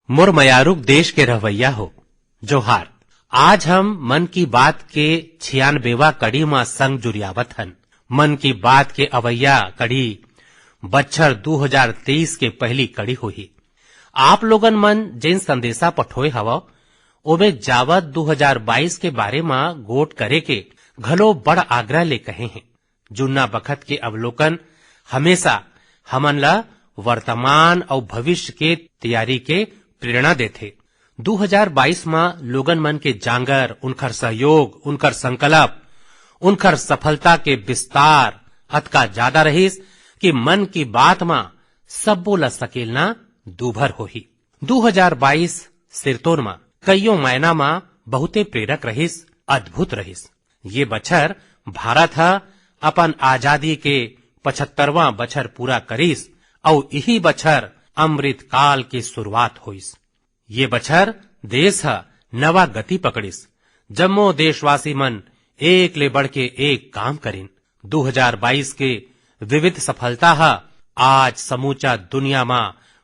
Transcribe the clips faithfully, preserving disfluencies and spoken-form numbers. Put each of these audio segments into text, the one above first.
मोर मयारुक देश के रहवैया हो, जोहार। आज हम मन की बात के छियानबेवा कड़ी म संग जुरियावत हन। मन की बात के अवैया कड़ी बछर दू हजार तेईस के पहली कड़ी होही। आप लोगन मन जेन संदेशा पठोए हवव, ओमे जावत दू हजार बाईस के बारे म गोठ करे के घलो बड़ आग्रह ले कहे हें। जुन्ना बखत के अवलोकन हमेशा हमन ला वर्तमान अउ भविष्य के तैयारी के प्रेरणा देथे। दू हजार बाईस म लोगन मन के जांगर, उनकर सहयोग, उनकर संकल्प, उनकर सफलता के विस्तार अतका ज्यादा रहिस कि मन की बात म सब्बो ला सकेलना दूभर होही। दू हजार बाईस सिरतोन म कइयो मायना म बहुते प्रेरक रहिस, अद्भुत रहिस। ये बछर भारत ह अपन आजादी के पचहत्तरवां बछर पूरा करिस, अउ इही बछर अमृत काल के शुरुआत होइस। ये बछर देश ह नवा गति पकड़िस। जम्मो देशवासी मन एक ले बढ़ के एक काम करिन। दू हजार बाईस के विविध सफलता ह आज समूचा दुनिया म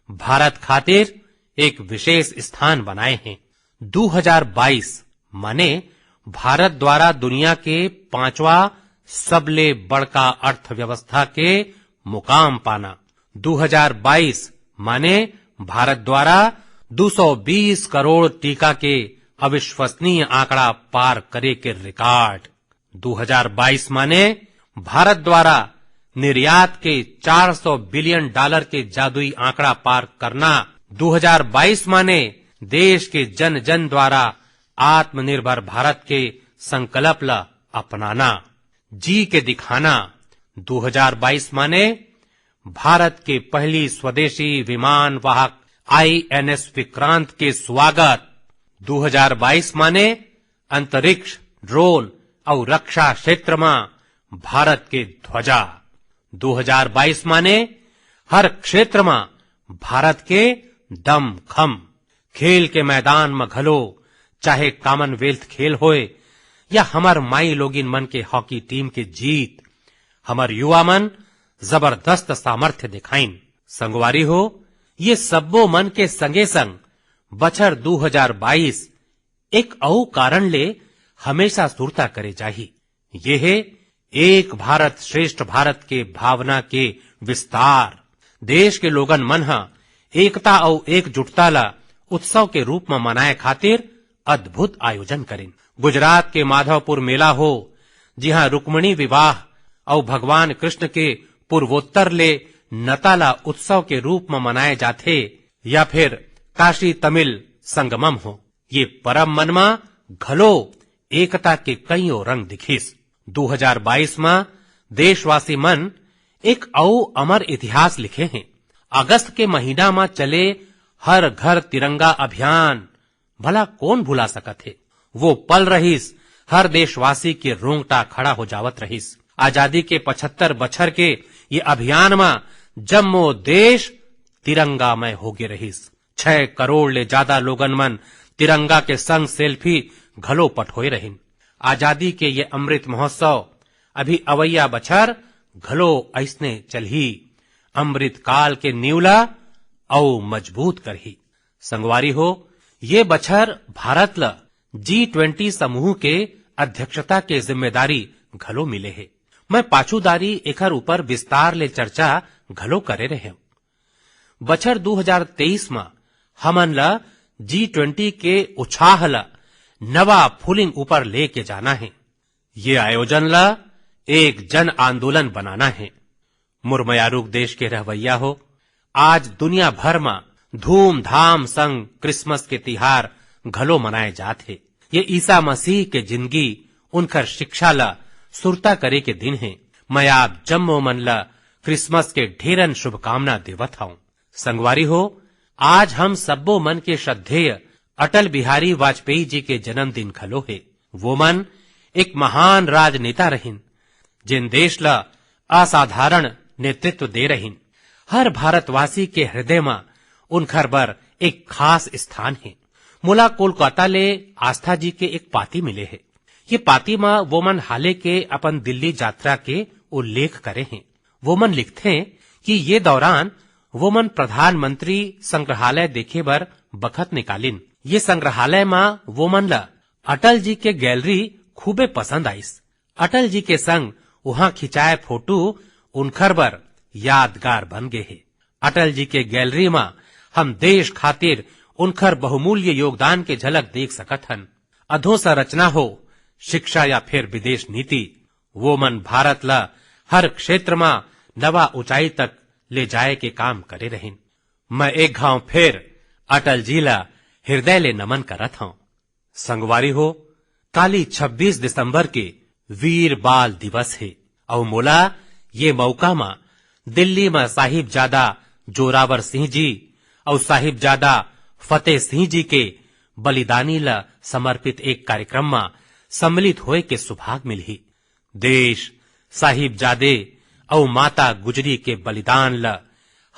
भारत खातिर एक विशेष स्थान बनाए हे। दू हजार बाईस माने भारत द्वारा दुनिया के पांचवा सबले बड़का अर्थव्यवस्था के मुकाम पाना। दू हजार बाईस माने भारत द्वारा दू सौ बीस करोड़ टीका के अविश्वसनीय आंकड़ा पार करे के रिकॉर्ड। दू हजार बाईस माने भारत द्वारा निर्यात के चार सौ बिलियन डॉलर के जादुई आंकड़ा पार करना। दू हजार बाईस माने देश के जन जन द्वारा आत्मनिर्भर भारत के संकल्प ला अपनाना, जी के दिखाना। दू हजार बाईस माने भारत के पहली स्वदेशी विमान वाहक आईएनएस विक्रांत के स्वागत। दू हजार बाईस माने अंतरिक्ष, ड्रोन अउ रक्षा क्षेत्र म भारत के ध्वजा। दू हजार बाईस माने हर क्षेत्र म भारत के दमखम। खेल के मैदान म घलो, चाहे कॉमनवेल्थ खेल होय या हमर माई लोगिन मन के हॉकी टीम के जीत, हमर युवा मन जबरदस्त सामर्थ्य दिखाइन। संगवारी हो, ये सब्बो मन के संगे संग बछर दू हजार बाईस एक अउ कारण ले हमेशा सुरता करे जाही। ये हे एक भारत श्रेष्ठ भारत के भावना के विस्तार। देश के लोगन मन ह एकता अउ एकजुटता ला उत्सव के रूप म मनाए खातिर अद्भुत आयोजन करिन। गुजरात के माधवपुर मेला हो, जिहां रुक्मिणी विवाह अउ भगवान कृष्ण के पूर्वोत्तर ले नता ला उत्सव के रूप म मनाए जाथे, या फिर काशी तमिल संगमम हो, ये परब मन म घलो एकता के कइयो रंग दिखिस। दू हजार बाईस म देशवासी मन एक अउ अमर इतिहास लिखे हें। अगस्त के महीना म चले हर घर तिरंगा अभियान भला कोन भुला सकत हे? वो पल रहिस, हर देशवासी के रोंगटा खड़ा हो जावत रहिस। आजादी के पचहत्तर बछर के ये अभियान म जम्मो देश तिरंगामय होगे रहिस। छह करोड़ ले जादा लोगन मन तिरंगा के संग सेल्फी घलो पठोए रहिन। आजादी के ये अमृत महोत्सव अभी अवइया बछर घलो अइसने चलही, अमृत काल के नींव ला अउ मजबूत करही। संगवारी हो, ये बछर भारत ल जी ट्वेंटी समूह के अध्यक्षता के जिम्मेदारी घलो मिले हे। मैं पाछू दारी एखर ऊपर विस्तार ले चर्चा घलो करे रहेंव। बछर दू हजार तेईस म हमन ल जी ट्वेंटी के उछाह ल नवा फूलिंग ऊपर लेके जाना हे। ये आयोजन ल एक जन आंदोलन बनाना हे। मोर मयारूक देश के रहवैया हो, आज दुनिया भर म धूमधाम संग क्रिसमस के तिहार घलो मनाए जात हे। ये ईसा मसीह के जिंदगी, उनकर शिक्षा ल सुरता करे के दिन हे। मैं आप जम्मो मन ल क्रिसमस के ढेरन शुभकामना देवत हौं। संगवारी हो, आज हम सब्बो मन के श्रद्धेय अटल बिहारी वाजपेयी जी के जन्मदिन घलो हे। वो मन एक महान राजनेता रहिन, जेन देश ल असाधारण नेतृत्व दे रहिन। हर भारतवासी के हृदय म उनखर बर एक खास स्थान हे। मोला कोलकाता ले आस्था जी के एक पाती मिले हे। ये पाती म वो मन हाले के अपन दिल्ली यात्रा के उल्लेख करे हें। वो मन लिखथे कि ये दौरान वो मन प्रधानमंत्री संग्रहालय देखे बर बखत निकालिन। ये संग्रहालय म वो मन ल अटल जी के गैलरी खूबे पसंद आइस। अटल जी के संग उहाँ खिंचाए फोटो उनखर बर यादगार बन गे हे। अटल जी के गैलरी म हम देश खातिर उनखर बहुमूल्य योगदान के झलक देख सकत हन। अधोसंरचना हो, शिक्षा या फिर विदेश नीति, वो मन भारत ल हर क्षेत्र म नवा ऊंचाई तक ले जाए के काम करे रहिन। मैं एक घांव फिर अटल जी ल हृदय ले नमन करत हंव। संगवारी हो, काली छब्बीस दिसंबर के वीर बाल दिवस हे, अउ मोला ये मौका म दिल्ली म साहिबजादा जोरावर सिंह जी अउ साहिबजादा फतेह सिंह जी के बलिदानी ल समर्पित एक कार्यक्रम म सम्मिलित होए के सौभाग मिलही। देश साहिबजादे अउ माता गुजरी के बलिदान ल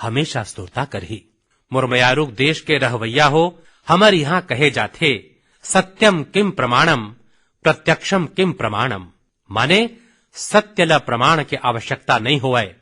हमेशा सुरता करही। मोर मयारुक देश के रहवैया हो, हमर इहाँ कहे जाथे, "सत्यम किम प्रमाणम, प्रत्यक्षम किम प्रमाणम।" माने, सत्य ल प्रमाण के आवश्यकता नइ होवय,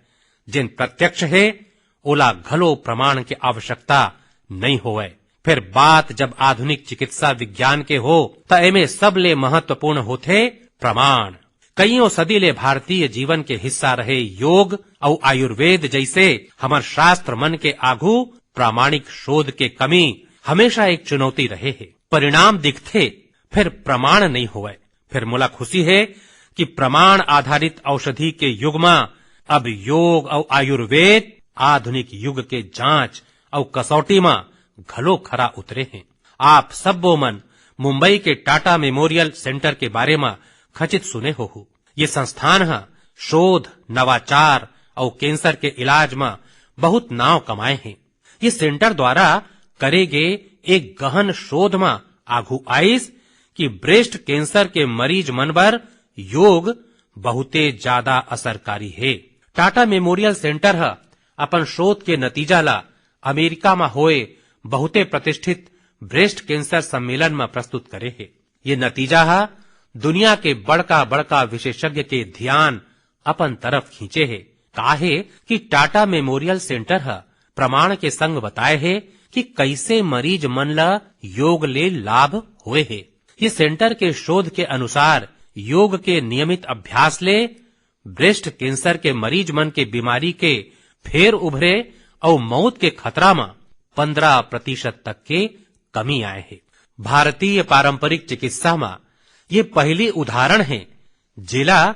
जेन प्रत्यक्ष हे, ओला घलो प्रमाण के आवश्यकता नइ होवय। फिर बात जब आधुनिक चिकित्सा विज्ञान के हो, त एमे सबले महत्वपूर्ण होथे प्रमाण। कइयों सदी ले भारतीय जीवन के हिस्सा रहे योग अउ आयुर्वेद जइसे हमर शास्त्र मन के आघू प्रामाणिक शोध के कमी हमेशा एक चुनौती रहे हे। परिणाम दिखथे, फिर प्रमाण नइ होवय। फिर मोला खुशी हे कि प्रमाण आधारित औषधि के युग म अब योग अउ आयुर्वेद आधुनिक युग के जांच अउ कसौटी म घलो खरा उतरे हे। आप सब्बो मन मुंबई के टाटा मेमोरियल सेंटर के बारे म खचित सुने होहू। ये संस्थान ह शोध, नवाचार अउ कैंसर के इलाज म बहुत नाव कमाए हे। ये सेंटर द्वारा करे गे एक गहन शोध म आघू आइस कि ब्रेस्ट कैंसर के मरीज मन बर योग बहुते ज्यादा असरकारी हे। टाटा मेमोरियल सेंटर ह अपन शोध के नतीजा ला अमेरिका म होए बहुते प्रतिष्ठित ब्रेस्ट कैंसर सम्मेलन म प्रस्तुत करे हे। ये नतीजा ह दुनिया के बड़का-बड़का विशेषज्ञ के ध्यान अपन तरफ खींचे हे। काहे कि टाटा मेमोरियल सेंटर ह प्रमाण के संग बताए हे कि कइसे मरीज मन ल योग ले लाभ होए हे। ये सेंटर के शोध के अनुसार योग के नियमित अभ्यास ले ब्रेस्ट कैंसर के मरीज मन के बीमारी के फेर उभरे अउ मौत के खतरा म पन्द्रह प्रतिशत तक के कमी आए हे। भारतीय पारंपरिक चिकित्सा म ये पहली उदाहरण हे, जेला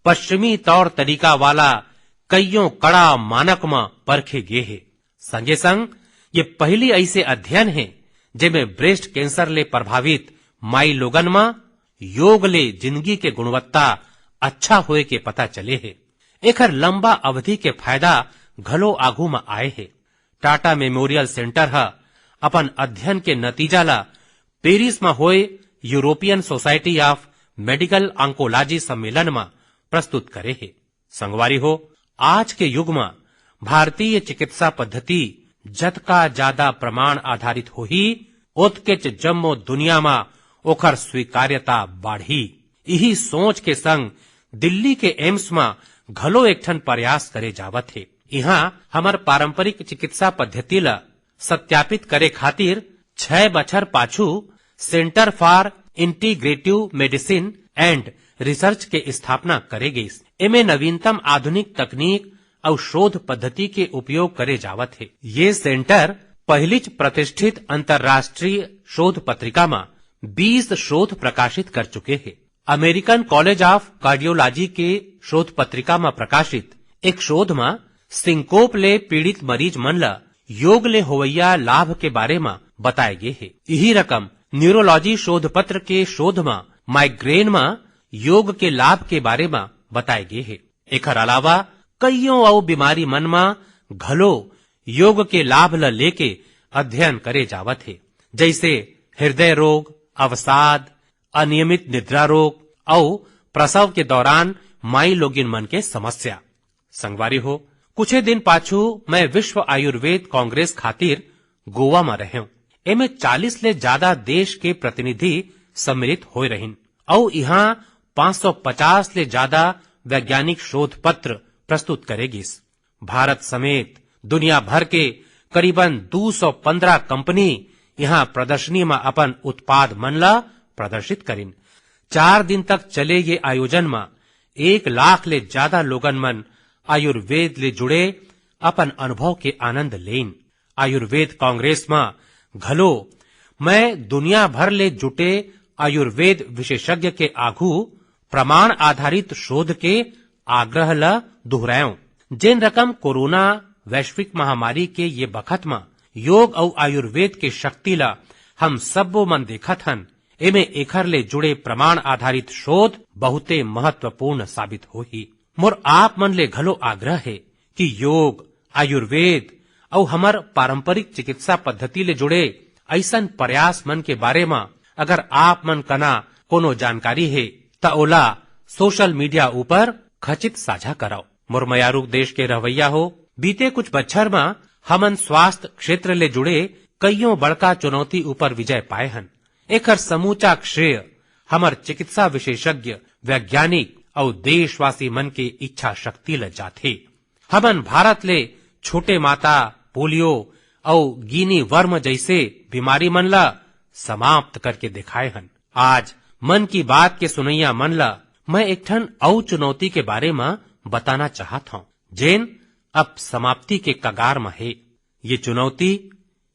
पश्चिमी तौर तरीका वाला कइयों कड़ा मानक म परखे गे हे। संगे संग ये पहली अइसे अध्ययन हे, जेमे ब्रेस्ट कैंसर ले प्रभावित माई लोगन म योग ले जिंदगी के गुणवत्ता अच्छा होए के पता चले हे। एखर लंबा अवधि के फायदा घलो आघू म आए हे। टाटा मेमोरियल सेंटर ह अपन अध्ययन के नतीजा ला पेरिस म होए European society of medical oncology सम्मेलन म प्रस्तुत करे हे। संगवारी हो, आज के युग म भारतीय चिकित्सा पद्धति जतका ज्यादा प्रमाण आधारित होही, ओतकेच जम्मो दुनिया म ओखर स्वीकार्यता बाढ़ही। इही सोच के संग दिल्ली के एम्स म घलो एक ठन प्रयास करे जावत हे। इहाँ हमर पारंपरिक चिकित्सा पद्धति ल सत्यापित करे खातिर छह बछर पाछू Centre for Integrative Medicine and Research के स्थापना करे गइस। एमे नवीनतम आधुनिक तकनीक अउ शोध पद्धति के उपयोग करे जावत हे। ये सेंटर पहिलीच प्रतिष्ठित अंतर्राष्ट्रीय शोध पत्रिका म बीस शोध प्रकाशित कर चुके हे। अमेरिकन कॉलेज ऑफ कार्डियोलॉजी के शोध पत्रिका म प्रकाशित एक शोध म सिंकोप ले पीड़ित मरीज मन ल योग ले होवइया लाभ के बारे म बताए गे हे। इही रकम न्यूरोलॉजी शोध पत्र के शोध म माइग्रेन म योग के लाभ के बारे म बताए गे हे। एखर अलावा कइयों अउ बीमारी मन म घलो योग के लाभ ल लेके अध्ययन करे जावत हे, जइसे हृदय रोग, अवसाद, अनियमित निद्रा रोग अउ प्रसव के दौरान माई लोगिन मन के समस्या। संगवारी हो, कुछे दिन पाछू मैं विश्व आयुर्वेद कांग्रेस खातिर गोवा म रहेंव। एमे चालीस ले ज्यादा देश के प्रतिनिधि सम्मिलित होए रहिन अउ इहाँ पाँच सौ पचास ले ज्यादा वैज्ञानिक शोध पत्र प्रस्तुत करे गिस। भारत समेत दुनिया भर के करीबन दू सौ पंद्रह कंपनी यहाँ प्रदर्शनी म अपन उत्पाद मन ला प्रदर्शित करिन। चार दिन तक चले ये आयोजन म एक लाख ले ज्यादा लोगन मन आयुर्वेद ले जुड़े अपन अनुभव के आनंद लेन। आयुर्वेद कांग्रेस म घलो मैं दुनिया भर ले जुटे आयुर्वेद विशेषज्ञ के आघू प्रमाण आधारित शोध के आग्रह ल दोहरायेंव। जेन रकम कोरोना वैश्विक महामारी के ये बखत म योग अउ आयुर्वेद के शक्ति ल हम सब्बो मन देखत हन, एमे एखर ले जुड़े प्रमाण आधारित शोध बहुते महत्वपूर्ण साबित होही। मोर आप मन ले घलो आग्रह हे कि योग, आयुर्वेद अउ हमर पारंपरिक चिकित्सा पद्धति ले जुड़े अइसन प्रयास मन के बारे म अगर आप मन कना कोनो जानकारी हे, त ओला सोशल मीडिया ऊपर खचित साझा करव। मोर मयारू देश के रहवैया हो, बीते कुछ बच्छर म हमन स्वास्थ्य क्षेत्र ले जुड़े कइयों बड़का चुनौती ऊपर विजय पाए हन। एखर समूचा श्रेय हमर चिकित्सा विशेषज्ञ, वैज्ञानिक अउ देशवासी मन के इच्छा शक्ति ल जाथे। हमन भारत ले छोटे माता, पोलियो अउ गिनी वर्म जइसे बीमारी मन ल समाप्त करके देखाए हन। आज मन की बात के सुनैया मन ल मैं एक ठन अउ चुनौती के बारे म बताना चाहत हंव, जेन अब समाप्ति के कगार म हे। ये चुनौती,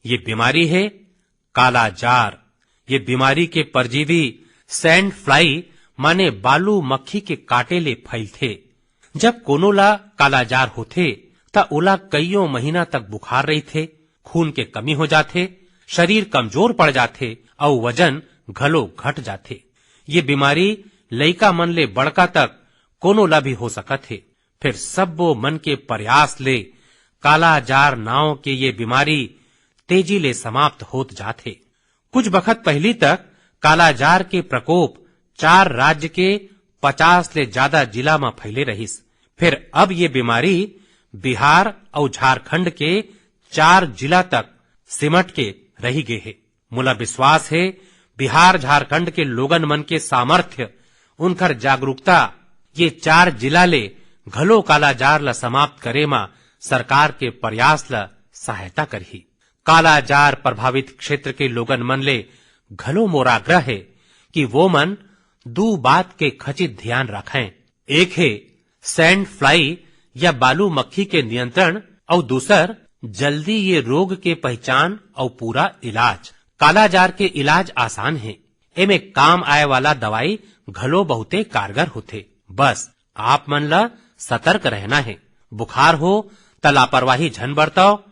ये बीमारी हे काला जार। ये बीमारी के परजीवी सैंड फ्लाई माने बालू मक्खी के काटे ले फैलथे। जब कोनो ला काला जार होथे, त ओला कइयों महीना तक बुखार रहिथे, खून के कमी हो जाथे, शरीर कमजोर पड़ जाथे अउ वजन घलो घट जाथे। ये बीमारी लइका मन ले बड़का तक कोनो ला भी हो सकत हे। फेर सब्बो मन के प्रयास ले काला जार नांव के ये बीमारी तेजी ले समाप्त होत जात हे। कुछ बखत पहिली तक काला जार के प्रकोप चार राज्य के पचास ले ज्यादा जिला म फैले रहिस। फेर अब ये बीमारी बिहार अउ झारखंड के चार जिला तक सिमट के रहि गे हे। मोला विश्वास हे, बिहार झारखंड के लोगन मन के सामर्थ्य, उनकर जागरूकता ये चार जिला ले घलो काला जार ल समाप्त करे म सरकार के प्रयास ल सहायता करही। काला जार प्रभावित क्षेत्र के लोगन मन ले घलो मोर आग्रह हे कि वो मन दू बात के खचित ध्यान राखें। एक हे सैंड फ्लाई या बालू मक्खी के नियंत्रण अउ दूसर जल्दी ये रोग के पहचान अउ पूरा इलाज। काला जार के इलाज आसान हे, एमे काम आए वाला दवाई घलो बहुते कारगर होथे। बस आप मन ल सतर्क रहना हे। बुखार हो त लापरवाही झन बरतव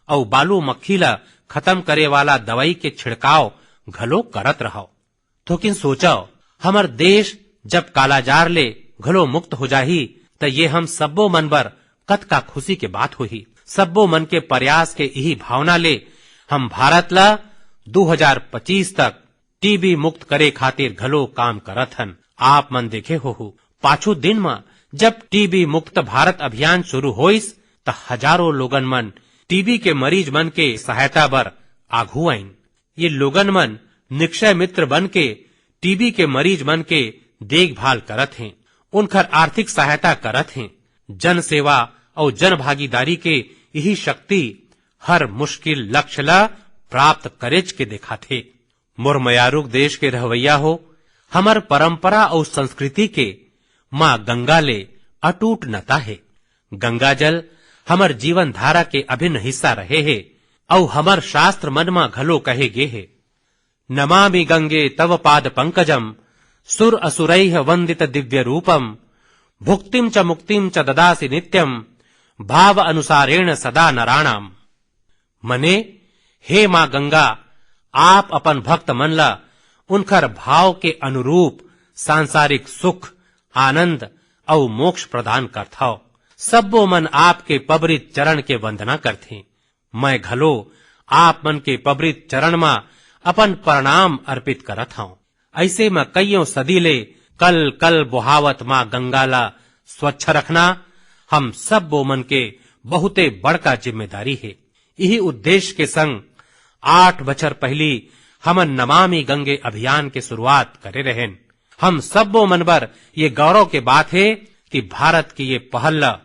अउ बालू मक्खी ल खतम करे वाला दवाई के छिड़काव घलो करत रहव। थोकिन सोचव, हमर देश जब कालाजार ले घलो मुक्त हो जाही, त ये हम सब्बो मन बर कतका खुशी के बात होही। सब्बो मन के प्रयास के इही भावना ले हम भारत ला दू हजार पच्चीस तक टीबी मुक्त करे खातिर घलो काम करत हन। आप मन देखे होहू, पाछू दिन म जब टीबी मुक्त भारत अभियान शुरू होइस, त हजारों लोगन मन टीबी के मरीज मन के सहायता बर आघू आइन। ये लोगन मन निक्षय मित्र बन के टीबी के मरीज मन के देखभाल करत हें, उनखर आर्थिक सहायता करत हें। जन सेवा अउ जन भागीदारी के यही शक्ति हर मुश्किल लक्ष्य ला प्राप्त करेच के देखाथे। मोर मयारुक देश के रहवैया हो, हमर परंपरा अउ संस्कृति के माँ गंगा ले अटूट नता हे। गंगा जल हमर जीवन धारा के अभिन्न हिस्सा रहे हे, अउ हमर शास्त्र मन म घलो कहे गे हे, "नमामि गंगे तव पाद पंकजम, सुर असुरैः वंदित दिव्य रूपम, भुक्तिम च मुक्तिम च ददासि नित्यम, भाव अनुसारेण सदा नराणाम।" मने, हे माँ गंगा, आप अपन भक्त मन ला उनखर भाव के अनुरूप सांसारिक सुख, आनंद अउ मोक्ष प्रदान करथव। सब्बो मन आपके पबरित चरण के वंदना करथें। मैं घलो आप मन के पबरित चरण म अपन प्रणाम अर्पित करत हंव। अइसे म कइयों सदी ले कल कल बोहावत माँ गंगा ला स्वच्छ रखना हम सब्बो मन के बहुते बड़का जिम्मेदारी हे। इही उद्देश्य के संग आठ बछर पहिली हमन नमामि गंगे अभियान के शुरुआत करे रहेन। हम सब्बो मन बर ये गौरव के बात हे कि भारत के ये पहल ल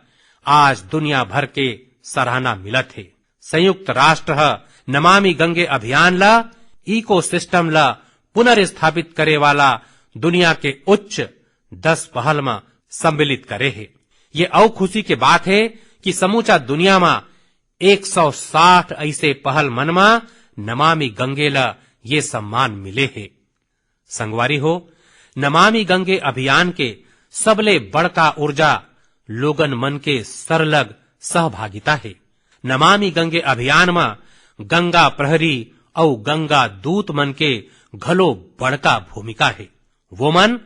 आज दुनिया भर के सराहना मिलत हे। संयुक्त राष्ट्र ह नमामि गंगे अभियान ल इकोसिस्टम ल पुनर्स्थापित करे वाला दुनिया के उच्च दस पहल म सम्मिलित करे हे। ये अउ खुशी के बात हे कि समूचा दुनिया म एक सौ साठ अइसे पहल मन म नमामि गंगे ल ये सम्मान मिले हे। संगवारी हो, नमामि गंगे अभियान के सबले बड़का ऊर्जा लोगन मन के सरलग सहभागिता हे। नमामि गंगे अभियान म गंगा प्रहरी अउ गंगा दूत मन के घलो बड़का भूमिका हे। वो मन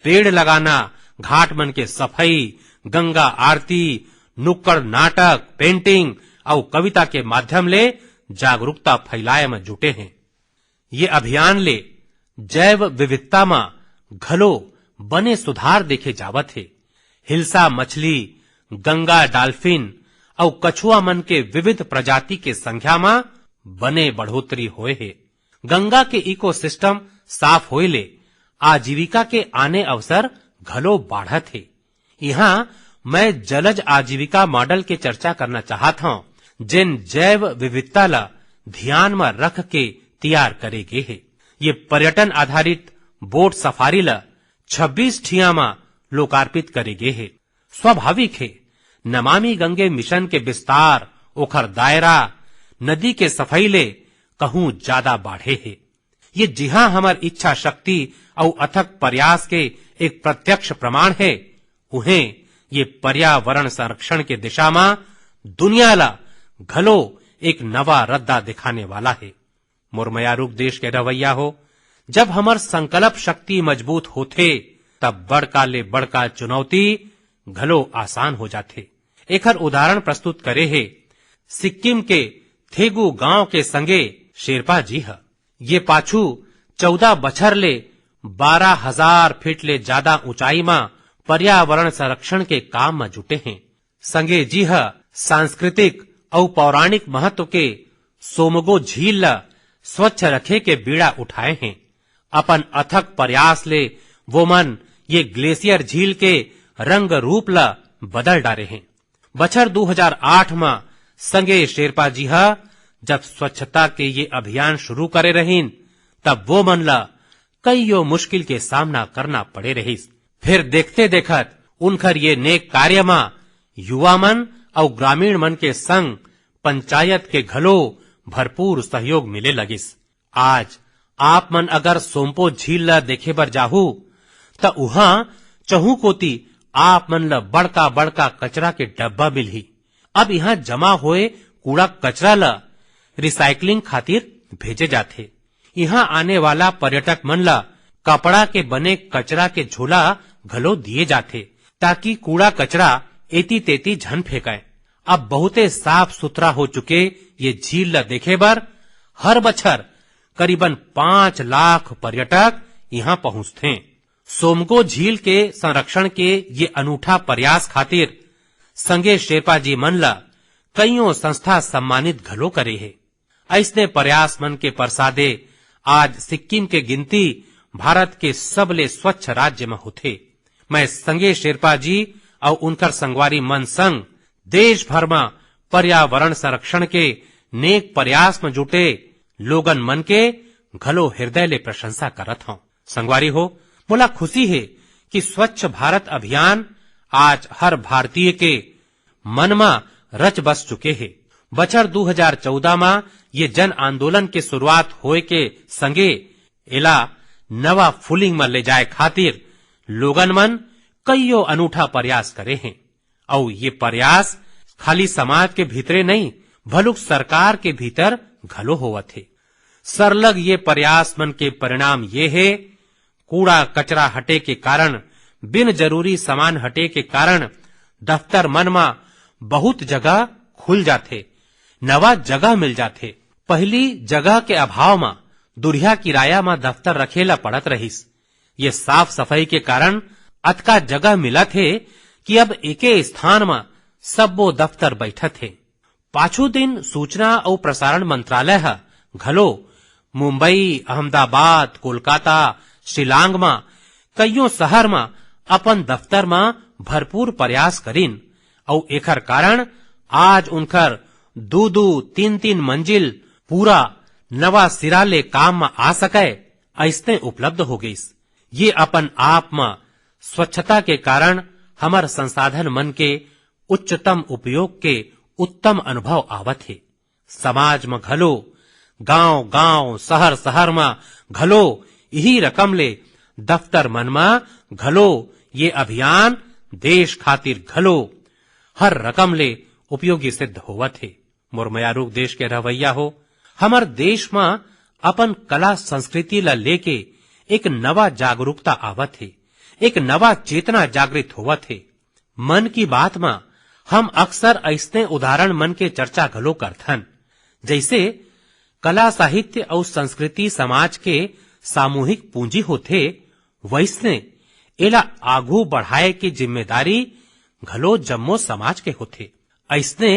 पेड़ लगाना, घाट मन के सफाई, गंगा आरती, नुक्कड़ नाटक, पेंटिंग अउ कविता के माध्यम ले जागरूकता फैलाए म जुटे हें। ये अभियान ले जैव विविधता म घलो बने सुधार देखे जावत हे। हिलसा मछली, गंगा डाल्फिन अउ कछुआ मन के विविध प्रजाति के संख्या म बने बढ़ोतरी होए हे। गंगा के इकोसिस्टम साफ होए ले आजीविका के आने अवसर घलो बाढ़त हे। इहाँ मैं जलज आजीविका मॉडल के चर्चा करना चाहत हौं, जेन जैव विविधता ला ध्यान म रख के तैयार करे गे हे। ये पर्यटन आधारित बोट सफारी ला छब्बीस ठिया म लोकार्पित करे गे हे। स्वाभाविक हे, नमामि गंगे मिशन के विस्तार, ओखर दायरा, नदी के सफाई ले कहूं ज्यादा बाढ़े हे। ये जिहां हमर इच्छा शक्ति अउ अथक प्रयास के एक प्रत्यक्ष प्रमाण हे, उहें ये पर्यावरण संरक्षण के दिशा म दुनिया ला घलो एक नवा रद्दा दिखाने वाला हे। मोर मयारुक देश के रवैया हो, जब हमर संकल्प शक्ति मजबूत होथे, तब बड़का ले बड़का चुनौती घलो आसान हो जाथे। एखर उदाहरण प्रस्तुत करे हे सिक्किम के थेगू गांव के संगे शेरपा जी ह। ये पाछू चौदह बछर ले बारह हजार फीट ले ज्यादा ऊंचाई म पर्यावरण संरक्षण के काम म जुटे हें। संगे जी ह सांस्कृतिक अउ पौराणिक महत्व के सोमगो झील ल स्वच्छ रखे के बीड़ा उठाए हें। अपन अथक प्रयास ले वो मन ये ग्लेशियर झील के रंग रूप ल बदल डारे हें। बछर दू हजार आठ म संगे शेरपा जी ह जब स्वच्छता के ये अभियान शुरू करे रहिन, तब वो मन ल कइयो मुश्किल के सामना करना पड़े रहिस। फिर देखते देखत उनखर ये नेक कार्य म युवा मन अउ ग्रामीण मन के संग पंचायत के घलो भरपूर सहयोग मिले लगिस। आज आप मन अगर सोमपो झील ल देखे बर जाहू, त उहां चहु कोती आप मन ल बड़का-बड़का कचरा के डब्बा मिलही। अब इहां जमा होए कूड़ा कचरा ल रिसाइकलिंग खातिर भेजे जाथे। इहां आने वाला पर्यटक मन ल कपड़ा के बने कचरा के झोला घलो दिए जाथे, ताकि कूड़ा कचरा एती तेती झन फेंकय। अब बहुते साफ सुथरा हो चुके ये झील ल देखे बर हर बछर करीबन पांच लाख पर्यटक इहां पहुंचथें। सोमगो झील के संरक्षण के ये अनूठा प्रयास खातिर संगे शेरपा जी मन ल कइयों संस्था सम्मानित घलो करे हे। अइसने प्रयास मन के परसादे आज सिक्किम के गिनती भारत के सबले स्वच्छ राज्य म होथे। मैं संगे शेरपा जी अउ उनकर संगवारी मन संग देश भर म पर्यावरण संरक्षण के नेक प्रयास म जुटे लोगन मन के घलो हृदय ले प्रशंसा करत हौं। संगवारी हो, मोला खुशी हे कि स्वच्छ भारत अभियान आज हर भारतीय के मन म रच बस चुके हे। बछर दू हजार चौदह म ये जन आंदोलन के शुरुआत होए के संगे एला नवा फूलिंग म ले जाए खातिर लोगन मन कइयो अनूठा प्रयास करे हें। अउ ये प्रयास खाली समाज के भीतरे नइ, भलुक सरकार के भीतर घलो होवत हे। सरलग ये प्रयास मन के परिणाम ये हे, कूड़ा कचरा हटे के कारण, बिन जरूरी सामान हटे के कारण दफ्तर मन म बहुत जगह खुल जाथे, नवा जगह मिल जाथे। पहिली जगह के अभाव म दुरिहा किराया म दफ्तर रखे ल पड़त रहिस। ये साफ सफाई के कारण अतका जगह मिलत हे कि अब एके स्थान म सब्बो दफ्तर बइठत हे। पाछू दिन सूचना अउ प्रसारण मंत्रालय ह घलो मुंबई, अहमदाबाद, कोलकाता, शिलांग म कइयों शहर म अपन दफ्तर म भरपूर प्रयास करिन अउ एखर कारण आज उनकर दू दू, तीन तीन मंजिल पूरा नवा सिरा ले काम म आ सकय, अइसने उपलब्ध हो गइस। ये अपन आप म स्वच्छता के कारण हमर संसाधन मन के उच्चतम उपयोग के उत्तम अनुभव आवत हे। समाज म घलो, गांव-गांव, शहर-शहर म घलो इही रकम ले दफ्तर मन म घलो ये अभियान देश खातिर घलो हर रकम ले उपयोगी सिद्ध होवत हे। मोर मयारूक देश के रहवैया हो, हमर देश म अपन कला संस्कृति ल लेके एक नवा जागरूकता आवत हे, एक नवा चेतना जागृत होवत हे। मन की बात म हम अक्सर अइसने उदाहरण मन के चर्चा घलो करथन, जइसे कला, साहित्य अउ संस्कृति समाज के सामूहिक पूंजी होथे, वइसने एला आघू बढ़ाए के जिम्मेदारी घलो जम्मो समाज के होथे। अइसने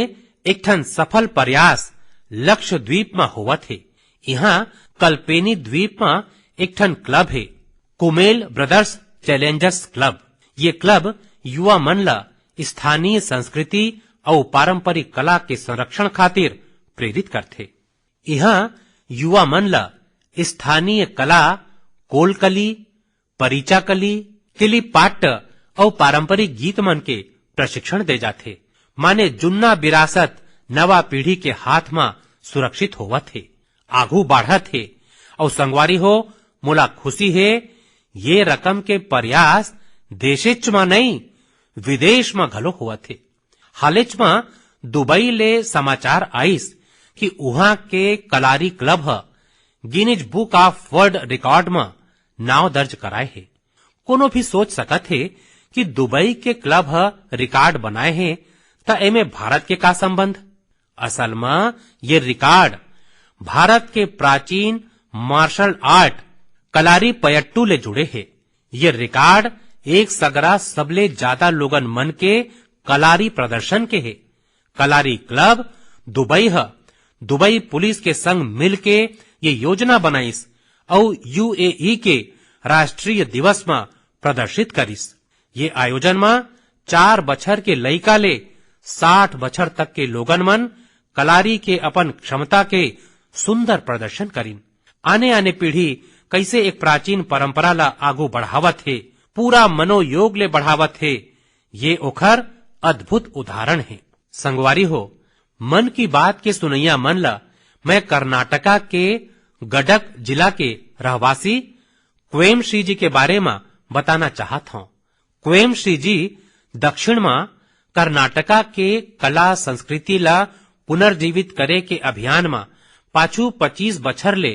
एक ठन सफल प्रयास लक्षद्वीप म होवत हे। इहां कल्पेनी द्वीप म एक ठन क्लब हे, कुमेल ब्रदर्स चैलेंजर्स क्लब। ये क्लब युवा मन ल स्थानीय संस्कृति अउ पारंपरिक कला के संरक्षण खातिर प्रेरित करथे। इहां युवा मन ल स्थानीय कला, कोलकली, परिचाकली, किलिपाट्ट अउ पारंपरिक गीत मन के प्रशिक्षण दे जाथे। माने जुन्ना विरासत नवा पीढ़ी के हाथ म सुरक्षित होवत हे, आघू बाढ़त हे। अउ संगवारी हो, मोला खुशी हे, ये रकम के प्रयास देशेच म नइ, विदेश म घलो होवत हे। हालेच म दुबई ले समाचार आइस कि उहां के कलारी क्लब ह Guinness book of world record म नाव दर्ज कराए हे। कोनो भी सोच सकत हे कि दुबई के क्लब ह रिकॉर्ड बनाए हे, त एमे भारत के का संबंध? असल म ये रिकॉर्ड भारत के प्राचीन मार्शल आर्ट कलारी पयट्टू ले जुड़े हे। ये रिकॉर्ड एक सगरा सबले ज्यादा लोगन मन के कलारी प्रदर्शन के हे। कलारी क्लब दुबई ह दुबई पुलिस के संग मिलके ये योजना बनाइस अउ यूएई के राष्ट्रीय दिवस म प्रदर्शित करिस। ये आयोजन म चार बछर के लइका ले साठ बछर तक के लोगन मन कलारी के अपन क्षमता के सुंदर प्रदर्शन करिन। आने-आने पीढ़ी कइसे एक प्राचीन परंपरा ला आगू बढ़ावत हे, पूरा मनोयोग ले बढ़ावत हे, ये ओखर अद्भुत उदाहरण हे। संगवारी हो, मन की बात के सुनइया मन ला मैं कर्नाटका के गडक जिला के रहवासी क्वेमश्री जी के बारे म बताना चाहत हौं। क्वेमश्री जी दक्षिण म कर्नाटका के कला संस्कृति ला पुनर्जीवित करे के अभियान म पाछू पच्चीस बछर ले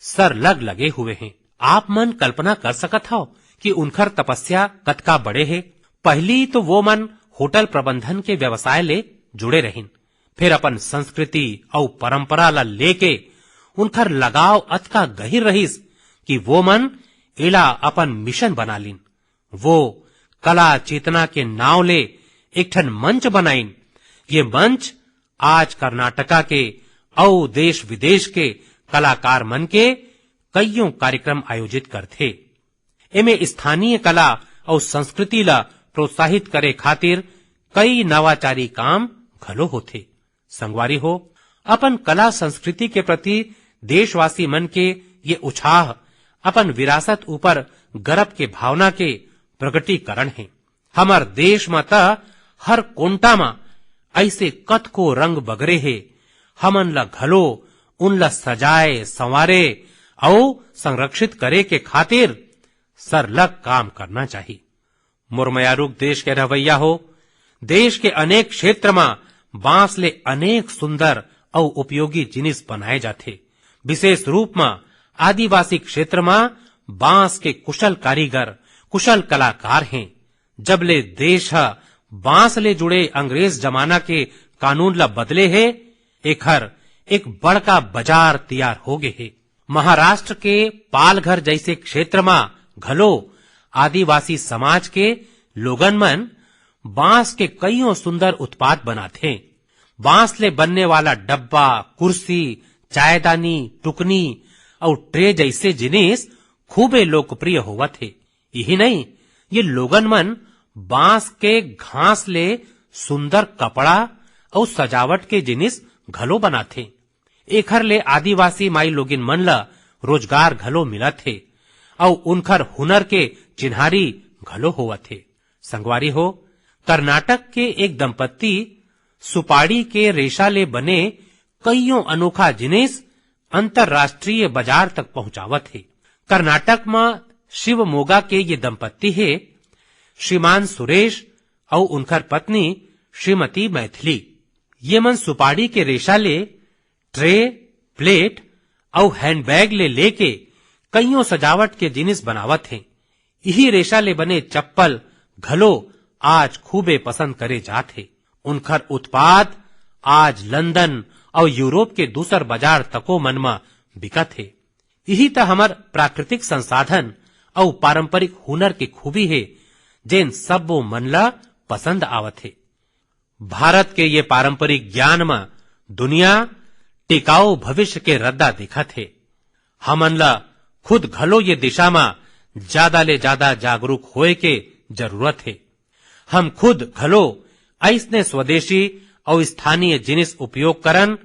सरलग लगे हुए हें। आप मन कल्पना कर सकत हव कि उनखर तपस्या कतका बड़े हे। पहिली तो वो मन होटल प्रबंधन के व्यवसाय ले जुड़े रहिन, फिर अपन संस्कृति अउ परंपरा ला लेके उनखर लगाव अतका गहिर रहिस कि वो मन एला अपन मिशन बना लिन। वो कला चेतना के नाव ले एक ठन मंच बनाइन। ये मंच आज कर्नाटका के अउ देश विदेश के कलाकार मन के कइयों कार्यक्रम आयोजित करथे। एमे स्थानीय कला अउ संस्कृति ला प्रोत्साहित करे खातिर कई नवाचारी काम घलो होथे। संगवारी हो, अपन कला संस्कृति के प्रति देशवासी मन के ये उछाह अपन विरासत ऊपर गर्व के भावना के प्रगटीकरण हे। हमर देश म त हर कोंटा म अइसे कतको रंग बगरे हे, हमन ल घलो उन ल सजाए, संवारे अउ संरक्षित करे के खातिर सरलग काम करना चाही। मोर मयारूक देश के रहवैया हो, देश के अनेक क्षेत्र म बांस ले अनेक सुंदर अउ उपयोगी जिनिस बनाए जाथे। विशेष रूप म आदिवासी क्षेत्र म बांस के कुशल कारीगर, कुशल कलाकार हें। जब ले देश ह बांस ले जुड़े अंग्रेज जमाना के कानून ल बदले हे, एखर एक बड़का बाजार तियार हो गे हे। महाराष्ट्र के पालघर जइसे क्षेत्र म घलो आदिवासी समाज के लोगन मन बांस के कइयों सुंदर उत्पाद बनाथे। बांस ले बनने वाला डब्बा, कुर्सी, चायदानी, टुकनी अउ ट्रे जइसे जिनिस खूबे लोकप्रिय होवत हे। यही नहीं, ये लोगन मन बांस के घास ले सुंदर कपड़ा अउ सजावट के जिनिस घलो बनाथे। एखर ले आदिवासी माई लोगिन मन ल रोजगार घलो मिलत हे अउ उनखर हुनर के चिन्हारी घलो होवत हे। संगवारी हो, कर्नाटक के एक दंपत्ति सुपाड़ी के रेशा ले बने कइयों अनोखा जिनिस अंतर्राष्ट्रीय बाजार तक पहुंचावत हे। कर्नाटक म शिवमोगा के ये दंपत्ति हे, श्रीमान सुरेश अउ उनखर पत्नी श्रीमती मैथिली। ये मन सुपाड़ी के रेशा ले ट्रे, प्लेट अउ हैंडबैग ले लेके कइयों सजावट के जिनिस बनावत हें। इही रेशा ले बने चप्पल घलो आज खूबे पसंद करे जात हे। उनखर उत्पाद आज लंदन अउ यूरोप के दूसर बाजार तको मन म बिकत हे। इही त हमर प्राकृतिक संसाधन अउ पारंपरिक हुनर के खूबी हे, जेन सब्बो मन ल पसंद आवत हे। भारत के ये पारंपरिक ज्ञान म दुनिया टिकाऊ भविष्य के रद्दा देखत हे। हमन ल खुद घलो ये दिशा म ज्यादा ले ज्यादा जागरूक होए के जरूरत हे। हम खुद घलो अइसने स्वदेशी अउ स्थानीय जिनिस उपयोग करन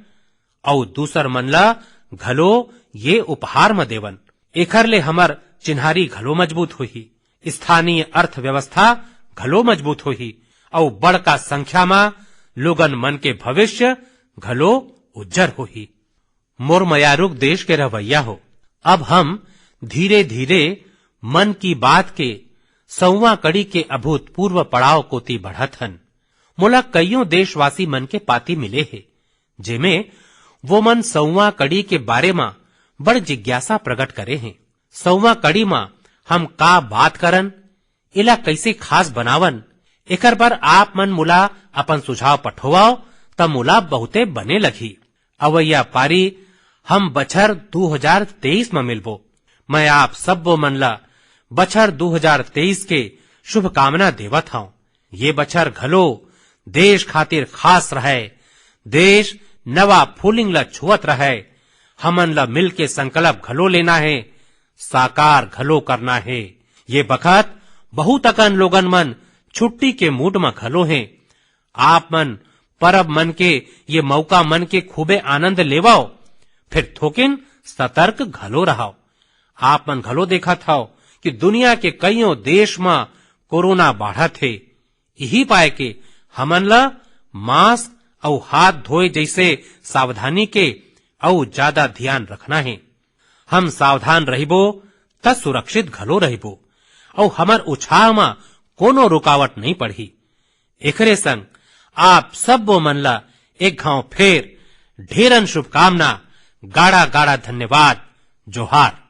अउ दूसर मन ल घलो ये उपहार म देवन। एखर ले हमर चिन्हारी घलो मजबूत होही, स्थानीय अर्थव्यवस्था घलो मजबूत होही अउ बड़का संख्या म लोगन मन के भविष्य घलो उज्जर होही। मोर मयारुक देश के रहवैया हो, अब हम धीरे-धीरे मन की बात के सौवां कड़ी के अभूतपूर्व पड़ाव कोति बढ़त हन। मोला कइयों देशवासी मन के पाती मिले हे, जेमे वो मन सौवां कड़ी के बारे म बड़ जिज्ञासा प्रकट करे हें। सौवां कड़ी म हम का बात करन, एला कइसे खास बनावन, एकर बर आप मन मोला अपन सुझाव पठोवव, त मोला बहुते बने लगही। अवइया पारी हम बछर दू हजार तेईस म मिलबो। मैं आप सब्बो मन ल बछर दू हजार तेईस के शुभकामना देवत हंव। ये बछर घलो देश खातिर खास रहय, देश नवा फूलिंग ल छुअत रहय। हमन ल मिलके संकल्प घलो लेना हे, साकार घलो करना हे। ये बखत बहुत अकन लोगन मन छुट्टी के मूड म घलो हें। आप मन परब मन के ये मौका मन के खूबे आनंद लेवव, फिर थोकिन सतर्क घलो रहव। आप मन घलो देखत हव कि दुनिया के कइयों देश म कोरोना बाढ़त हे। इही पाय के हमन ल मास्क अउ हाथ धोए जइसे सावधानी के अउ ज्यादा ध्यान रखना हे। हम सावधान रहिबो, त सुरक्षित घलो रहिबो, अउ हमर उछाह म कोनो रुकावट नइ पड़ही। एकरे संग आप सब्बो मन ल एक घांव फेर ढेरन शुभकामना, गाड़ा गाड़ा धन्यवाद, जोहार।